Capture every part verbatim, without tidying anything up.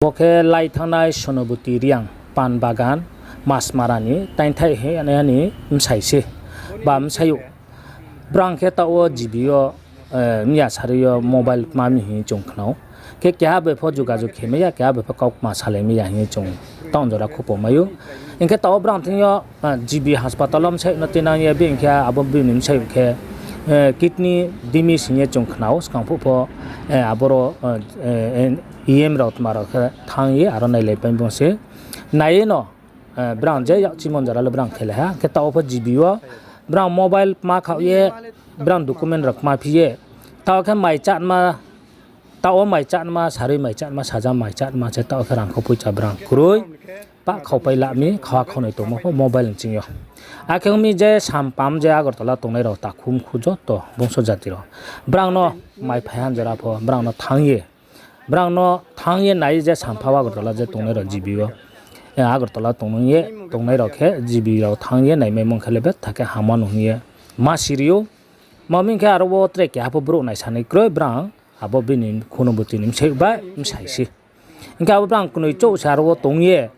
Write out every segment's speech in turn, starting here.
Bo khe lai thanngnai Sonoboti Reang, Pan Bagan, Masmara ni taingthaih hing ye ni bsai se, ba bsai ou. Brang khe taoh wo G B yo, eh, miya sari yo mobile kma mi hing ye chung khna ou. Khe keha bai pho jogajog khe mai ya, keha bai pho kau kma salai mai ya hing ye chung taoh jora khupo mai ou. Hing khe taoh wo brang thing yo, eh, G B hospital wo bsai no tinang ye, bini khe abo bini bsai khe, eh, kidney damage hing ye chung khna ou, skang phuh pho, eh, aboro, eh, eh, E M rao tma rao khe thanng ye aro nailai pai bung se. Nai ye no, eh, brang je yakchimon jora le brang khelai ha. Khe taoh wo pho G B wo brang mobile kma khaoh ye, brang document rao kma phi ye. Taoh khe mai chánma, taoh wo mai chánma, sarui mai chánma, saja mai chánma se taoh khe rangkhau poicha brang kroi. Pah khaupai la mi, khawa khaunoi tongmo pho mobile nching yo. Akhe ong mi je sampam je Agartala tongnai rao takhu mkhu joto bungso jati rao. Brang no mai phai han jora pho, brang no thanng ye. Brang no thanng ye nai je sampha wo Agartala je tongnai rao G B wo. Eh, Agartala tongnang ye, tongnai rao khe G B rao thanng ye naimaimung khe le betha khe hamma no hing ye ma siri ou. Ma ming khe aro wo tre keha pho brouh naisanai kroi brang, abo bini Khunuboti ni bsai bai bsai se. Hing khe abo brang knoi chouh se aro wo tong ye,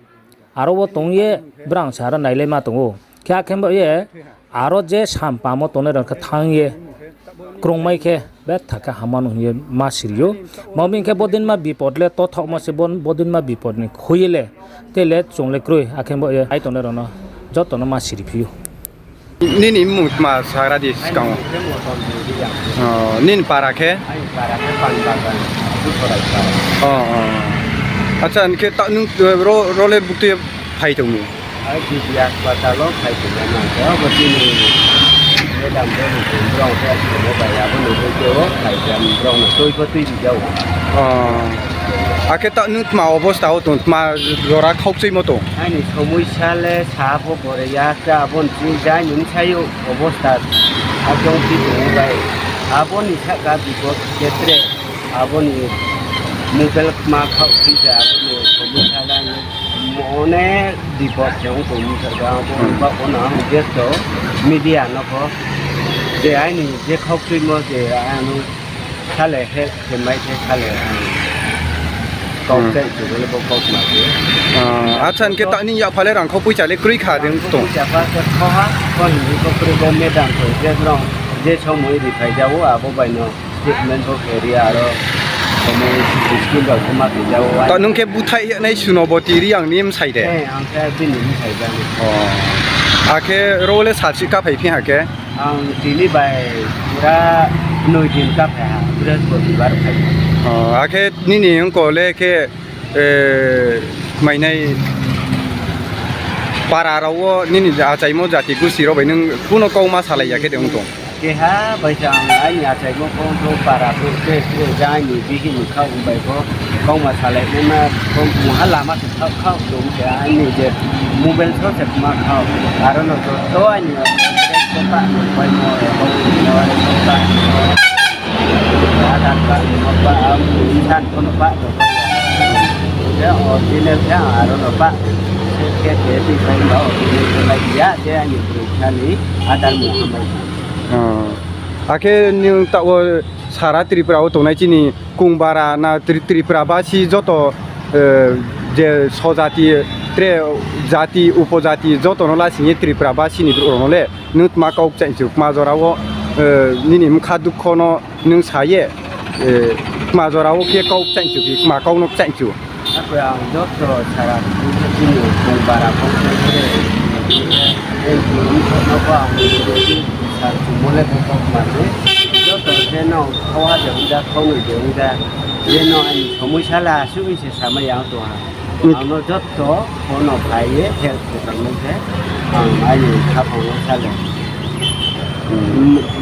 aro wo tong ye brang se aro nailaima tong ou. Khe akhe bo ye, aro je sampam wo tongnai rao khe thanng ye, krungmai khe, betha khe hamma no hing ye ma siri ou. Ma ming khe bodinma bipod le tothaohmo se bo-, bodinma bipod ni khui ye le, tei le chung le kroi, akhe bo ye, ai tongnai rao no, joto no ma siri phi ou. Nini mmung tma sagra di skang ou? Oh, nini para khe? Acha, hing khe ta nung, eh, ro, ro le buktui phai tong mi? Ai, G B hospital wo phai tong mi, abo chini madam rao ni brao khe, abo ni bai abo ni bai khe o phai khe, brao no tui pho tui ri ja ou. Akhe ta nung tma obosta wo tong, tma jora khaukchuimo tong? Aini somoisa le sa pho bore ya, khe abo ni chini jai ni bsai ou obosta, akhe ong phi tong ou bai. Abo ni sahka bipod khe tre, abo ni mobile kma khaoh phi se, abo ni somoisa le aini onek bipod se ong tong mi sahka, abo ni baoh pho no ang je to media no pho, je aini je khaukchuimo je ano sale he, khe mai khe sale ang kau kchai chu bo le bo kau kma khe. Acha, hing khe ta nini yakpha le rangkhau poicha le kroi kha de tong? Poicha pha khe khoha, bo hing khe kroi bo madam khe je brao, je somoi ri phai ja ou, abo bai no statement bo khe ri aro, somoi school rao khe ma khe ja ou. Ta nung khe búthaih nai Sonoboti Reang ni bsai de? Ang khe bini bsai ja ni. Akhe ro le salsi kaphai phi ha khe? Ang tini bai pura noi din kaphai ha, Brihaspoti bar phai. Akhe nini ongko le khe, eh, mainai para rao wo nini achaimo jati gusti rao bai nung kuno kau ma salai ya khe de ong tong? Keha bai se ang aini achaimo pho ong tho para pho khe, khe ja aini bihih ni khaoh bai pho kauma salai naima pho mungha lama se khaoh khaoh tong khe aini je mobile so se kma khaoh, aro no joto aini pho pah no paimo, Aadhaar card no pah, abo ni san pho no pah no pai. Je original khe ang aro no pah. Se khe khe tui pai ba original khe lai ya, je aini broi kha ni Aadhaar mungha mai. Akhe nung taoh wo sara Tripura wo tongnai chini Kongbara na Tri-, Tripura basi joto, eh, je sojati, tre jati, upojati joto no lasing ye Tripura basi ni brouh rao no le nung tma kau kchaih chu, kma jora wo, eh, nini bkha dukho no nung sa ye, eh, kma jora wo khe kau kchaih chu phi, kma kau no kchaih chu? Akhe ang joto sara chini Kongbara pho khe, eh, no pho ang sar chumo le pho kau kma se. Joto je no khauha de ong ja, khaunoi de ong ja, je no aini somoisa le asuh se samai ya tong ha. Ang no joto pho no phai ye help khe tangmo khe, ang aini khaphang wo sa le.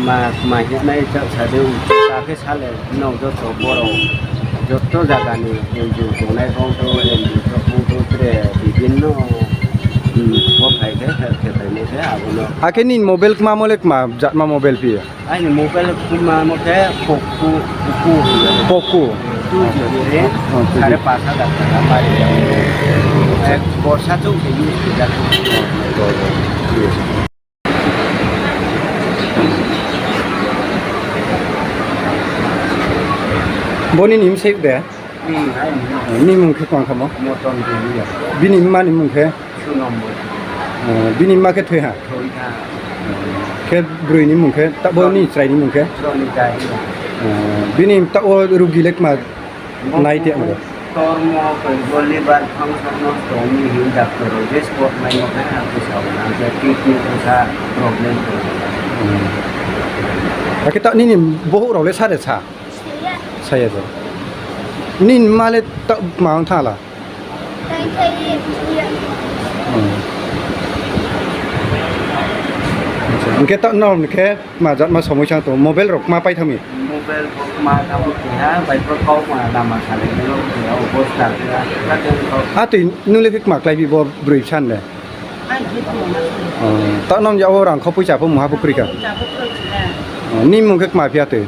Ma, ma hing nai ta sa de, ta khe sa le, no joto boro, joto zaga ni N G O tongnai pho tong, N G O pho tong, tre bibhinno, bo phai khe help khe paimo khe abo no. Akhe nini mobile kmamo le kma jatma mobile phi? Aini mobile kmamo khe Poco, Poco. Poco? Two G B RAM, sare panch hajar taka pari. Borsa chouh se use khe ja. Bo nini bsai de? Nini mung khe kma khamo? Bini mma ni mung khe? Bini mma khe thoi ha? Khe broi ni mung khe, taoh bo nini chrai ni mung khe? Bini taoh wo rugi le kma nai te abo? Tormo, liver function nosto ong mi hing doctor rao je spot mai no khe ha, kidney pho sa problem tong. Akhe taoh nini bohouh rao le sa de sa? Sa ya de. Nini mma le taoh kma ong thanng la? Hing khe taoh nrao ni khe kma jatma somoi sa tong, mobile rao kma pai thanng mi? Atoi nung le khe kma klái bi bo broi bsa le? Taoh nrao ni yak wo rang kho poicha pho mungha pho kroi kha. Nini mung khe kma phi atoi?